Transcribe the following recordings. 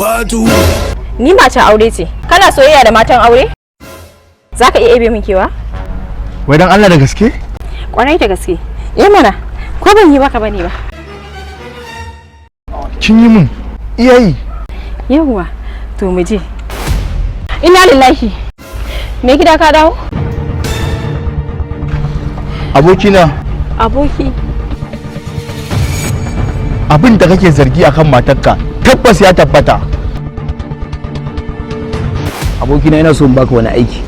Fatu. Ni matan aure ce. Kana soyayya da matan aure? Za ka iya ebe min kewa? Wai dan Allah, da gaske? Kwarai da gaske. Eh mana, ko ban yi baka bane ba. Kin yi mun iyayi. Yawwa, to mu je. Inna lillahi. Me gida, ka dawo? Abokina. Aboki. Abin da kake zargi akan matarka tabbas ya tabbata. Abokina, ina so in baka wani aiki.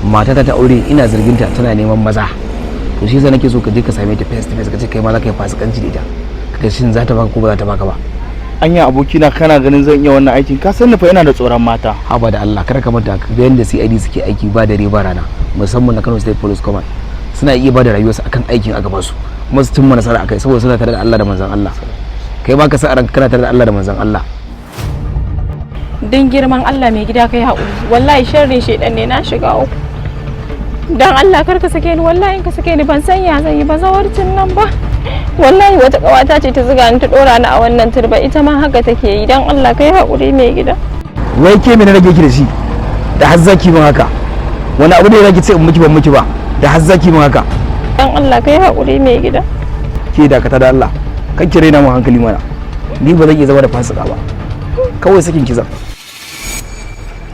Matata ta aure, ina zargin ta tana neman maza. To shi yasa nake so ka je ka same ta face to face, ka ce kai ma za ka yi fasikanci da ita, kaga shin za ta baka ko ba za ta baka ba. Anya abokina, kana ganin zan iya wannan aikin? Ka san ni fa, ina da tsoron mata. Haba da Allah, kar ka manta. Ka ga yanda CID suke aiki ba dare ba rana, musamman na Kano State Police Command. Suna iya ba da rayuwarsu akan aikin aka ba su, kuma su cimma nasara akai, saboda suna tare da Allah da manzon Allah. Kai ba ka sa ranka kana tare da Allah da manzon Allah. Don girman Allah mai gida, kai haƙuri. Wallahi sharrin shedan ne, na shiga uku. Dan Allah kar ka sake ni. Wallahi in ka sake ni, ban san ya zan yi ba zawarcin nan ba. Wallahi wata ƙawata ce ta zuga ni, ta dora ni a wannan turba. Ita ma haka take yi. Dan Allah kai haƙuri, mai gida. Wai ke, me na rage ki da shi da har zaki min haka? Wani abu ne zaki ce in miki ban miki ba da har zaki min haka? Dan Allah kai haƙuri, mai gida. Ke, dakata da Allah, kan ki raina mun hankali mana. Ni ba zan iya zama da fasika ba. Kawai sakin ki zan,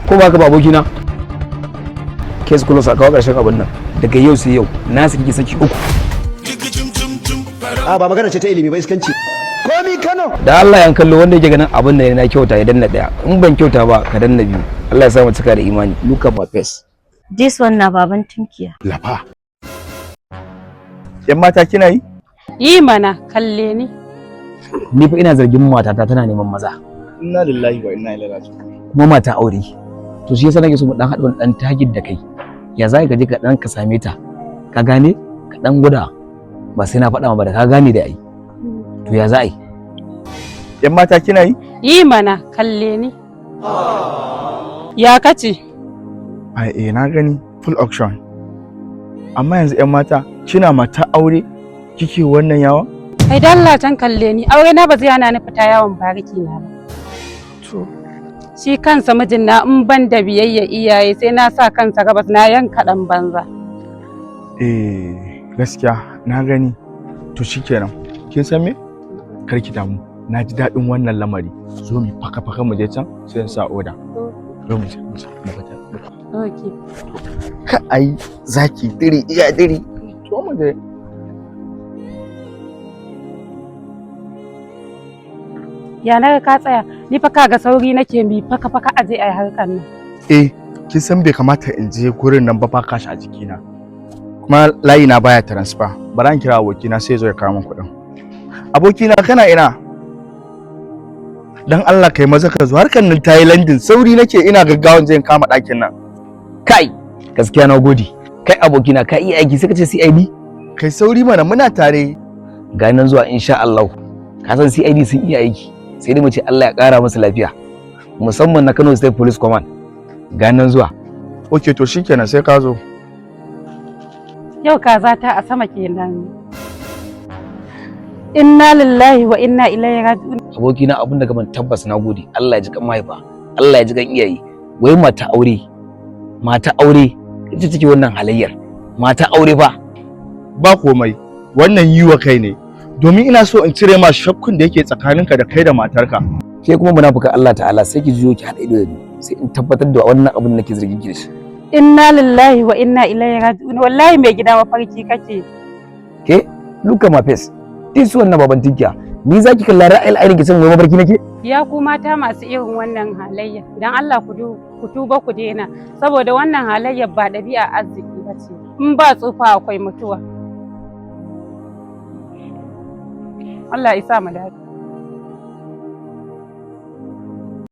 ko ba ka ba abokina? Case close, a kawo ƙarshen abin nan. Daga yau sai yau, na saki ki saki uku. A ba magana ce ta ilimi ba, iskanci komi Kano. Da Allah yan kallo, wanda yake ganin abin da na kyauta ya danna daya, in ban kyauta ba ka danna biyu. Allah ya sa mu cika da imani. Look at my face. This one na baban tunkiya. Lafa. Yan mata, kina yi? Yi mana, kalle ni. Ni fa ina zargin matata tana neman maza. Inna lillahi wa inna ilaihi raji'un. Kuma mata aure. To shi yasa nake so mu dan haɗa wani dan target da kai. Ya za ka je ka dan ka same ta, ka gane, ka dan gwada? Ba sai na faɗa ma ba, da ka gane da ai. To ya za a yi? Yan mata, kina yi? Yi mana, kalle ni. Ya kace? Ai eh, na gani, full option. Amma yanzu yan mata, kina mata aure kike wannan yawa? Kai dalla can, kalle ni. Aure na ba zai hana ni fita yawon bariki na ba. To. Shi kansa mijin na, in ban da biyayya iyaye, sai na sa kansa gabas na yanka dan banza. Eh, gaskiya na gani. To shikenan, kin san me? Kar ki damu, na ji daɗin wannan lamari. Zo mu faka faka mu je can, sai in sa oda. Zo mu je mu je, mu fita. Okay. Ka ai zaki diri iya diri. To mu je. Ya na ka tsaya? Ni fa kaga sauri nake, mi faka faka aje ai harkar nan. Eh, kin san bai kamata in je gurin nan ba ba cash a jikina, kuma layi na baya transfer. Bara in kira abokina, sai ya zo ya kawo min kuɗin. Abokina, kana ina? Dan Allah kai maza ka zo, harkar nan ta yi landing. Sauri nake, ina gaggawan je in kama ɗakin nan. Kai, gaskiya na gode. Kai abokina, ka iya aiki, sai ka ce CID. Kai sauri mana, muna tare. Ga nan zuwa insha Allah. Ka san CID sun iya aiki, sai dai mu ce Allah ya ƙara musu lafiya, musamman na Kano State Police Command. Ga nan zuwa. Okay, to shikenan, sai ka zo. Yau kaza ta a sama kenan. Inna lillahi wa inna ilaihi raji'un. Abokina, abin da gaban tabbas na gode. Allah ya ji kan mahaifa, Allah ya ji kan iyaye. Wai mata aure, mata aure ita take wannan halayyar? Mata aure fa. Ba komai, wannan yi wa kai ne, domin ina so in cire ma shakkun da yake tsakaninka da kai da matarka. Ke kuma munafukan Allah ta'ala, sai ki juyo ki haɗa ido da ni, sai in tabbatar da wannan abin da nake zargin ki da shi. Inna lillahi wa inna ilaihi raji'un. Wallahi mai gida, mafarki kake. Ke, look at my face. This one na baban tinkiya. Ni zaki kalla ra'ayil ainihin ki san wai mafarki nake? Ya ku mata masu irin wannan halayya, dan Allah ku tuba ku daina, saboda wannan halayyar ba ɗabi'a arziki ba ce. In ba tsufa akwai mutuwa. Allah ya sa mu dace.